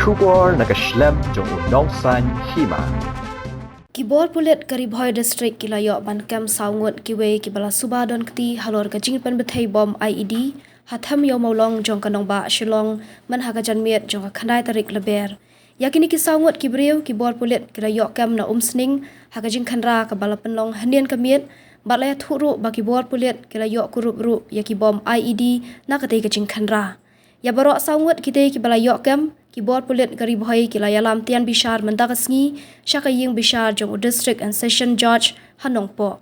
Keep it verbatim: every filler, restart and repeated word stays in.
Khubor na ka shlem jong u nongsan hima. Ki bor pulit ka Ri Bhoi District ki la ïoh ban kem saw ngut kiwei kiba la suba don kti halor ka jingpynbthei bom I E D ha them ïew mawlong jong ka nongbah Shillong, man ha ka janmiet jong ka khyndai tarik Lber. Ïa kine ki saw ngut ki briew ki bor pulit ki la ïoh kem na Umsning ha ka jingkhynra kaba la pynlong hynnin ka miet, bad la ïathuh ruh ba ki bor pulit ki la ïoh kurup ruh ïa ki bom I E D na katei ka jingkhynra. Ïa baroh saw ngut kitei kiba la ïoh kem, ki bor pulit ka Ri Bhoi ki la ïalam tian bishar mynta ka sngi sha ka ïing bishar jong u District and Session Judge ha Nongpoh.